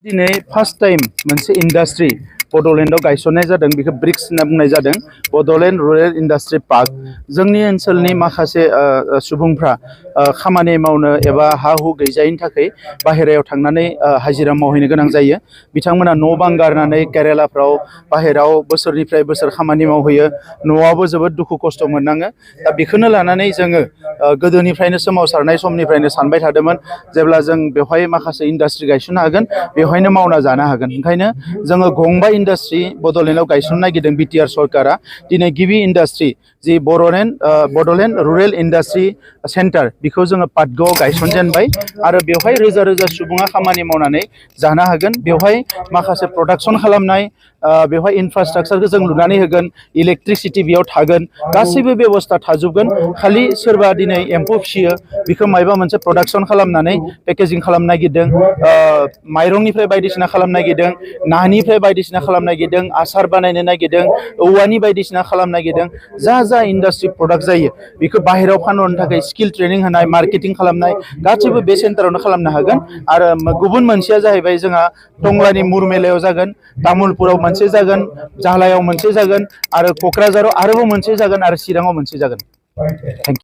दिनै first time मोनसे industry बडोलेंडआव गायसननाय जादों बेखौ ब्रिक्स होनना बुंनाय जादों बडोलेंड रुरेल इंडस्ट्री पार्क जोंनि ओनसोलनि माखासे सुबुंफ्रा खामानि मावनो एबा हा हु गैजायैनि थाखाय बाहेरायाव थांनानै हाजिरा मावहैनो गोनां जायो बिथांमोना न' बां गारनानै केरेलाफ्राव बाहेरायाव बोसोरनिफ्राय बोसोर खामानि मावहैयो न'आवबो जोबोद दुखु खस्थ' मोननाङो दा बेखौनो लानानै जोङो गोदोनिफ्रायनो सोमावसारनाय समनिफ्रायनो सानबाय थादोंमोन जेब्ला जों बेवहाय माखासे इंडस्ट्री गायसननो हागोन बेवहायनो मावना जानो हागोन ओंखायनो जोङो गंबा इंडस्ट्री बडोलेंडआव गायसननो नागिरदों बिटिआर सरकारा दिनै गिबि इंडस्ट्री जि बडोलेंड रुरेल इंडस्ट्री सेन्टार बेखौ जोङो पाटगावआव गायसनजेनबाय आरो बेवहाय रोजा रोजा सुबुङा खामानि मावनानै जानो हागोन बेवहाय माखासे प्रडाक्शन खालामनाय बेवहाय इनफ्रास्ट्राक्चारखौ जों लुनानै होगोन इलेक्ट्रिसिटी बेयाव थागोन गासैबो बेबस्था थाजोबगोन खालि सोरबा दिनै एम्फौ फिसियो बेखौ मायबा मोनसे प्रडाक्शन खालामनानै पेकेजिं खालामनो नागिरदों माइरंनिफ्राय बायदिसिना खालामनो नागिरदों नानिफ्राय बायदिसिना खालामनो नागिरदों आसार बानायनो नागिरदों औवानि बायदिसिना खालामनो नागिरदों जा इन्डास्ट्रि प्रडाक्ट जायो बेखौ बाहेरायाव फानहरनो थाखाय स्किल ट्रेनिं होनाय मार्केटिं खालामनाय गासैबो बे सेन्टारावनो खालामनो हागोन आरो गुबुन मोनसेया जाहैबाय जोंहा टंलानि मुरमेलायाव जागोन तामुलपुराव मोनसे जागोन झालायाव मोनसे जागोन आरो क'क्राझाराव आरोबाव मोनसे जागोन आरो चिराङाव मोनसे जागोन थेंक इउ